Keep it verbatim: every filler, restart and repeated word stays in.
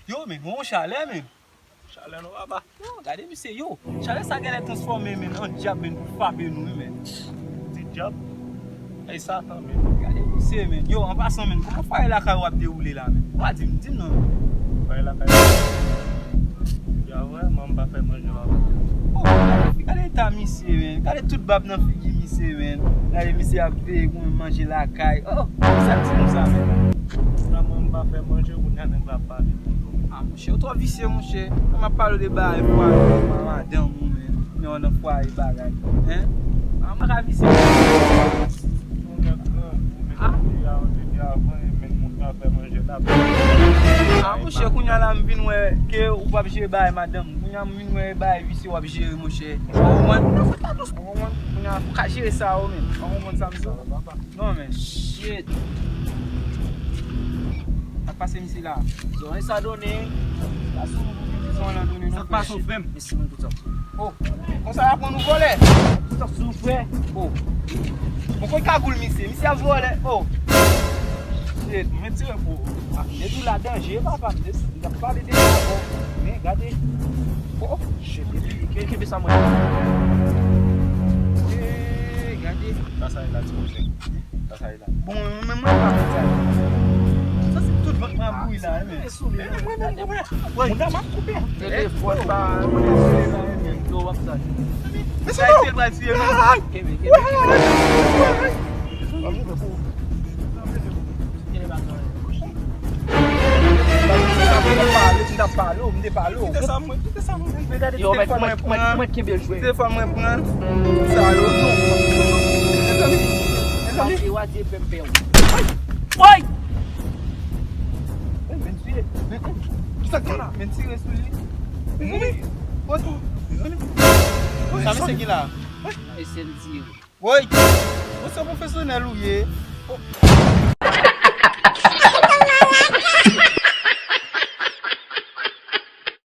Yo, men, yon chalè, men. Chalè non, papa. Yo, gade misye, yo. Chalè sa genlè transfòme, men, an dyab, men, pou frape nou, wi, men. Ti dyab? Ay, Satan, men. Gade misye, men. Yo, an pasan, men, kòman fwaye lakay w ap dewoule la, men? Ou pa di m, di m non, men. Fwaye lakay. Ya, vrèman, m pa fè manje, papa. Oh, gade, gade eta misye, men. Gade tout bab nan figi misye, men. Gade misye ap veye pou manje lakay. Oh, sa ti moun sa, men. Kounya mwen m pa fè manje, kounya nèg la pale konsa. Ah, monchè, ou twò visye, monchè. Kòman ap pale de bagay fwaye, madanm ou, men. Men w nan fwaye bagay. Hein? Ah, m pa ka visye. Yon nèg grangou, men depi a, depi avan, e menm moun nan fè manje la. Ah, monchè, kounya la, m vin wè ke ou p ap jere bagay madanm. Kounya, m vin wè bagay visye w ap jere, monchè. Ou konprann? Ou konprann? Kounya, ou ka jere sa, ou menm. Ou konprann sa, m di w? Non, men, shit. Sa k pase misye la? Zòrèy sa donnen. Sa k pase, frè m? Mèsi, moun, pou sa. Oh, konsa y ap pran nou vòlè. Sa k sou, frè? Oh. Bon, kote kagoul misye? Misye ap vòlè. Oh. Shit, mwen tire pou ou. Ah, m te di w la danje, papa. M te, m t ap pale de sa, bon. Men, gade. Oh, oh. Shit, epi, ke, kenbe sa mwen. Eh, gade. Sa, sa e la, ti monchè. Sa, sa e la. Bon, mwen menm mwen pa konn sa. Sa se tout vant mwen ap bouyi la, men. Mwen menm, mwen menm. Moun nan m ap koupe. Telefòn pa. Yo, w ap sa. Men sa e pral tiye nou. Kenbe, kenbe, kenbe. Kenbe bak mwen. M t ap pale w, m te pale w. Kite sa mwen, kite sa mwen. Men gade ti telefòn mwen pran. Ti telefòn mwen pran. Sa yo. Mezanmi, mezanmi. Woy! Men, men, men, ki sa k gen la? Men tire sou li. Mezanmi. Woy. Mezanmi. Sa mesye gen la? Mesye m tire. Woy! Ou se pwofesyonèl ou ye. Oh.